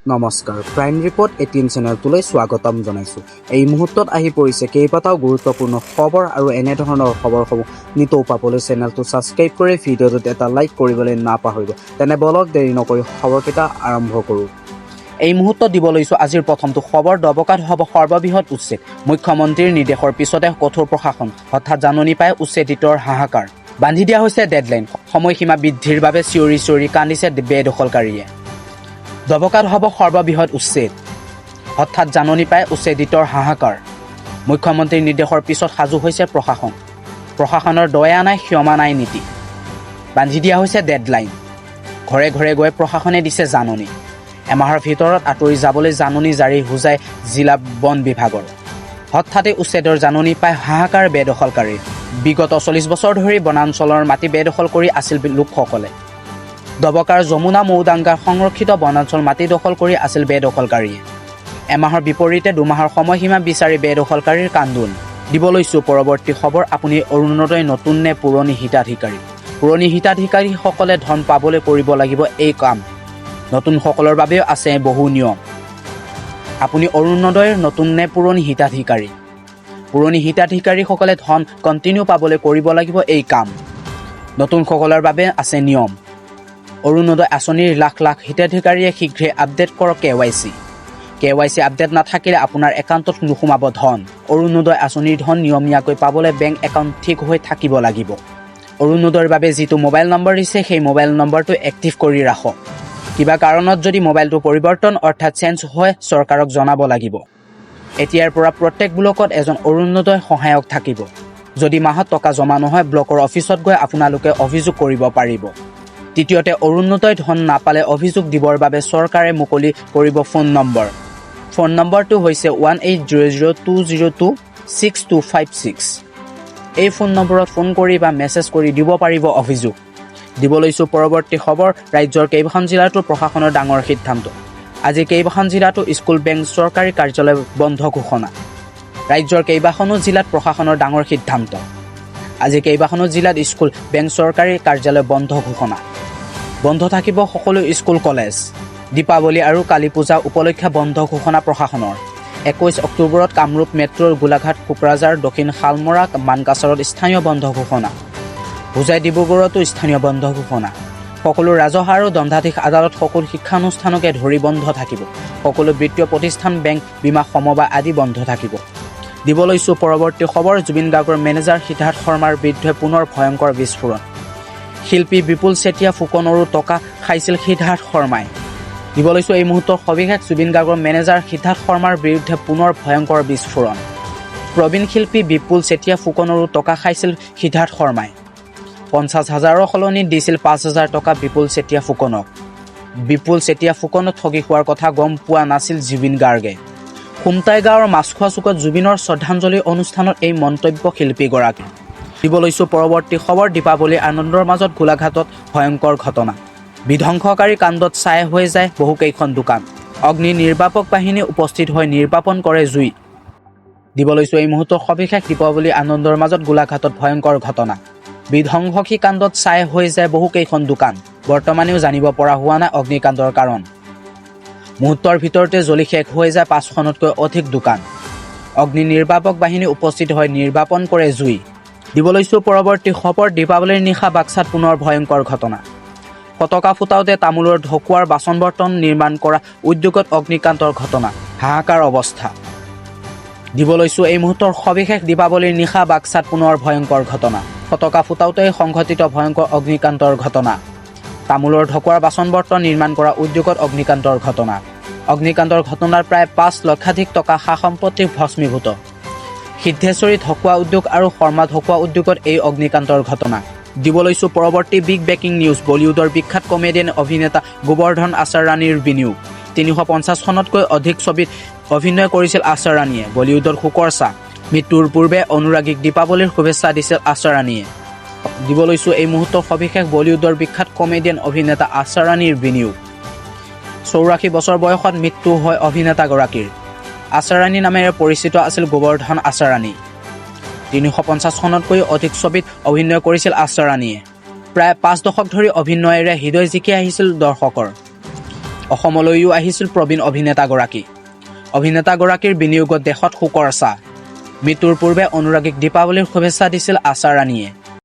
নমস্কাৰ, prime report 18 চেনেলটোলৈ স্বাগতম জনাইছোঁ। এই মুহূৰ্তত আহি পৰিছে কেইবাটাও গুৰুত্বপূৰ্ণ খবৰ আৰু এনেধৰণৰ খবৰসমূহ নিতৌ পাবলৈ চেনেলটো ছাবস্ক্ৰাইব কৰি ভিডিঅ'টোত এটা লাইক কৰিবলৈ নাপাহৰিব। তেনে বলক, দেৰি নকৰি খবৰকেইটা আৰম্ভ কৰোঁ। এই মুহূৰ্তত দিব লৈছোঁ আজিৰ প্ৰথমটো খবৰ। ডবকাত হ'ব সৰ্ববৃহৎ উচ্ছেদ। মুখ্যমন্ত্ৰীৰ নিৰ্দেশৰ পিছতে কঠোৰ প্ৰশাসন। হঠাৎ জাননী পাই উচ্ছেদিতৰ হাহাকাৰ। বান্ধি দিয়া হৈছে ডেডলাইন। সময়সীমা বৃদ্ধিৰ বাবে চিঞৰি চিঞৰি কান্দিছে বেদখলকাৰীয়ে। ডবকাত হ'ব সৰ্ববৃহৎ উচ্ছেদ। হঠাৎ জাননী পাই উচ্ছেদিতৰ হাহাকাৰ। মুখ্যমন্ত্ৰীৰ নিৰ্দেশৰ পিছত সাজু হৈছে প্ৰশাসন। প্ৰশাসনৰ দয়া নাই, ক্ষমা নাই নীতি। বান্ধি দিয়া হৈছে ডেডলাইন। ঘৰে ঘৰে গৈ প্ৰশাসনে দিছে জাননী। এমাহৰ ভিতৰত আঁতৰি যাবলৈ জাননী জাৰি হোজাই জিলা বন বিভাগৰ। হঠাতে উচ্ছেদৰ জাননী পাই হাহাকাৰ বেদখলকাৰীৰ। বিগত 40 বছৰ ধৰি বনাঞ্চলৰ মাটি বেদখল কৰি আছিল লোকসকলে। ডবকাৰ যমুনা মৌডাঙ্গাৰ সংৰক্ষিত বনাঞ্চল মাটি দখল কৰি আছিল বেদখলকাৰীয়ে। এমাহৰ বিপৰীতে 2 মাহৰ সময়সীমা বিচাৰি বেদখলকাৰীৰ কান্দোন। দিব লৈছোঁ পৰৱৰ্তী খবৰ। আপুনি অৰুণোদয় নতুন নে পুৰণি হিতাধিকাৰী? পুৰণি হিতাধিকাৰীসকলে ধন পাবলৈ কৰিব লাগিব এই কাম। নতুনসকলৰ বাবেও আছে বহু নিয়ম। আপুনি অৰুণোদয়ৰ নতুন নে পুৰণি হিতাধিকাৰী? পুৰণি হিতাধিকাৰীসকলে ধন কণ্টিনিউ পাবলৈ কৰিব লাগিব এই কাম। নতুনসকলৰ বাবে আছে নিয়ম। অৰুণোদয় আঁচনিৰ লাখ লাখ হিতাধিকাৰীয়ে শীঘ্ৰে আপডেট কৰক কেৱাইচি। কেৱাইচি আপডেট নাথাকিলে আপোনাৰ একাউণ্টত নোসোমাব ধন। অৰুণোদয় আঁচনিৰ ধন নিয়মীয়াকৈ পাবলৈ বেংক একাউণ্ট ঠিক হৈ থাকিব লাগিব। অৰুণোদয়ৰ বাবে যিটো মোবাইল নম্বৰ দিছে, সেই মোবাইল নম্বৰটো এক্টিভ কৰি ৰাখক। কিবা কাৰণত যদি মোবাইলটো পৰিৱৰ্তন অৰ্থাৎ চেঞ্জ হয়, চৰকাৰক জনাব লাগিব। এতিয়াৰ পৰা প্ৰত্যেক ব্লকত এজন অৰুণোদয় সহায়ক থাকিব। যদি মাহত টকা জমা নহয়, ব্লকৰ অফিচত গৈ আপোনালোকে অভিযোগ কৰিব পাৰিব। তৃতীয়তে, অৰুণোদয় ধন নাপালে অভিযোগ দিবৰ বাবে চৰকাৰে মুকলি কৰিব ফোন নম্বৰ। ফোন নম্বৰটো হৈছে 18002026256। এই ফোন নম্বৰত ফোন কৰি বা মেছেজ কৰি দিব পাৰিব অভিযোগ। দিব লৈছোঁ পৰৱৰ্তী খবৰ। ৰাজ্যৰ কেইবাখন জিলাতো প্ৰশাসনৰ ডাঙৰ সিদ্ধান্ত। আজি কেইবাখন জিলাতো স্কুল, বেংক, চৰকাৰী কাৰ্যালয় বন্ধ ঘোষণা। ৰাজ্যৰ কেইবাখনো জিলাত প্ৰশাসনৰ ডাঙৰ সিদ্ধান্ত। আজি কেইবাখনো জিলাত স্কুল, বেংক, চৰকাৰী কাৰ্যালয় বন্ধ ঘোষণা। বন্ধ থাকিব সকলো স্কুল, কলেজ। দীপাৱলী আৰু কালী পূজা উপলক্ষে বন্ধ ঘোষণা প্ৰশাসনৰ। 21 অক্টোবৰত কামৰূপ মেট্ৰ'ৰ গোলাঘাট, কোকৰাঝাৰ, দক্ষিণ শালমৰা, মানকাছাৰত স্থানীয় বন্ধ ঘোষণা। হোজাই, ডিব্ৰুগড়তো স্থানীয় বন্ধ ঘোষণা। সকলো ৰাজহ আৰু দণ্ডাধীশ আদালত, সকলো শিক্ষানুষ্ঠানকে ধৰি বন্ধ থাকিব। সকলো বিত্তীয় প্ৰতিষ্ঠান, বেংক, বীমা, সমবায় আদি বন্ধ থাকিব। দিব লৈছোঁ পৰৱৰ্তী খবৰ। জুবিন গাৰ্গৰ মেনেজাৰ সিদ্ধাৰ্থ শৰ্মাৰ বিৰুদ্ধে পুনৰ ভয়ংকৰ বিস্ফোৰণ। শিল্পী বিপুল চেতিয়া ফুকনৰো টকা খাইছিল সিদ্ধাৰ্থ শৰ্মাই। দিব লৈছোঁ এই মুহূৰ্তৰ সবিশেষ। জুবিন গাৰ্গৰ মেনেজাৰ সিদ্ধাৰ্থ শৰ্মাৰ বিৰুদ্ধে পুনৰ ভয়ংকৰ বিস্ফোৰণ। প্ৰবীণ শিল্পী বিপুল চেতিয়া ফুকনৰো টকা খাইছিল সিদ্ধাৰ্থ শৰ্মাই। 50 হাজাৰৰ সলনি দিছিল 5 হাজাৰ টকা বিপুল চেতিয়া ফুকনক। বিপুল চেতিয়া ফুকনক ঠগি খোৱাৰ কথা গম পোৱা নাছিল জুবিন গাৰ্গে। খুমটাই গাঁৱৰ মাছখোৱা চুকত জুবিনৰ শ্ৰদ্ধাঞ্জলি অনুষ্ঠানত এই মন্তব্য শিল্পীগৰাকীৰ। দিব লৈছোঁ পৰৱৰ্তী খবৰ। দীপাৱলীৰ আনন্দৰ মাজত গোলাঘাটত ভয়ংকৰ ঘটনা। বিধ্বংসকাৰী কাণ্ডত ছাই হৈ যায় বহুকেইখন দোকান। অগ্নি নিৰ্বাপক বাহিনী উপস্থিত হৈ নিৰ্বাপন কৰে জুই। দিব লৈছোঁ এই মুহূৰ্তৰ সবিশেষ। দীপাৱলীৰ আনন্দৰ মাজত গোলাঘাটত ভয়ংকৰ ঘটনা। বিধ্বংসী কাণ্ডত ছাই হৈ যায় বহুকেইখন দোকান। বৰ্তমানেও জানিব পৰা হোৱা নাই অগ্নিকাণ্ডৰ কাৰণ। মুহূৰ্তৰ ভিতৰতে জ্বলি শেষ হৈ যায় পাঁচখনতকৈ অধিক দোকান। অগ্নি নিৰ্বাপক বাহিনী উপস্থিত হৈ নিৰ্বাপন কৰে জুই। দিব লৈছোঁ পৰৱৰ্তী খবৰ। দীপাৱলীৰ নিশা বাক্সাত পুনৰ ভয়ংকৰ ঘটনা। ফটকা ফুটাওতে তামোলৰ ঢকুৱাৰ বাচন বৰ্তন নিৰ্মাণ কৰা উদ্যোগত অগ্নিকাণ্ডৰ ঘটনা। হাহাকাৰ অৱস্থা। দিব লৈছোঁ এই মুহূৰ্তৰ সবিশেষ। দীপাৱলীৰ নিশা বাক্সাত পুনৰ ভয়ংকৰ ঘটনা। ফটকা ফুটাওতে সংঘটিত ভয়ংকৰ অগ্নিকাণ্ডৰ ঘটনা। তামোলৰ ঢকুৱাৰ বাচন বৰ্তন নিৰ্মাণ কৰা উদ্যোগত অগ্নিকাণ্ডৰ ঘটনা। অগ্নিকাণ্ডৰ ঘটনাৰ প্ৰায় 5 লক্ষাধিক টকা সা সম্পত্তি ভস্মীভূত। সিদ্ধেশ্বৰী ঢকুৱা উদ্যোগ আৰু শৰ্মা ঢকুৱা উদ্যোগত এই অগ্নিকাণ্ডৰ ঘটনা। দিব লৈছোঁ পৰৱৰ্তী বিগ ব্ৰেকিং নিউজ। বলিউডৰ বিখ্যাত কমেডিয়ান অভিনেতা গোবৰ্ধন আছাৰাণীৰ বিনিয়োগ। 350খনতকৈ অধিক ছবিত অভিনয় কৰিছিল আছাৰাণীয়ে। বলিউডৰ শোকৰ ছাঁ। মৃত্যুৰ পূৰ্বে অনুৰাগীক দীপাৱলীৰ শুভেচ্ছা দিছিল আছাৰাণীয়ে। দিব লৈছোঁ এই মুহূৰ্তৰ সবিশেষ। বলিউডৰ বিখ্যাত কমেডিয়ান অভিনেতা আছাৰাণীৰ বিনিয়োগ। 84 বছৰ বয়সত মৃত্যু হয় অভিনেতাগৰাকীৰ। আছাৰাণী নামেৰে পৰিচিত আছিল গোবৰ্ধন আছাৰাণী। 350খনতকৈও অধিক ছবিত অভিনয় কৰিছিল আছাৰাণীয়ে। প্ৰায় 5 দশক ধৰি অভিনয়েৰে হৃদয় জিকি আহিছিল দৰ্শকৰ। অসমলৈও আহিছিল প্ৰবীণ অভিনেতাগৰাকী। অভিনেতাগৰাকীৰ বিনিয়োগত দেশত শোকৰ ছাঁ। মৃত্যুৰ পূৰ্বে অনুৰাগীক দীপাৱলীৰ শুভেচ্ছা দিছিল আশা ৰাণীয়ে।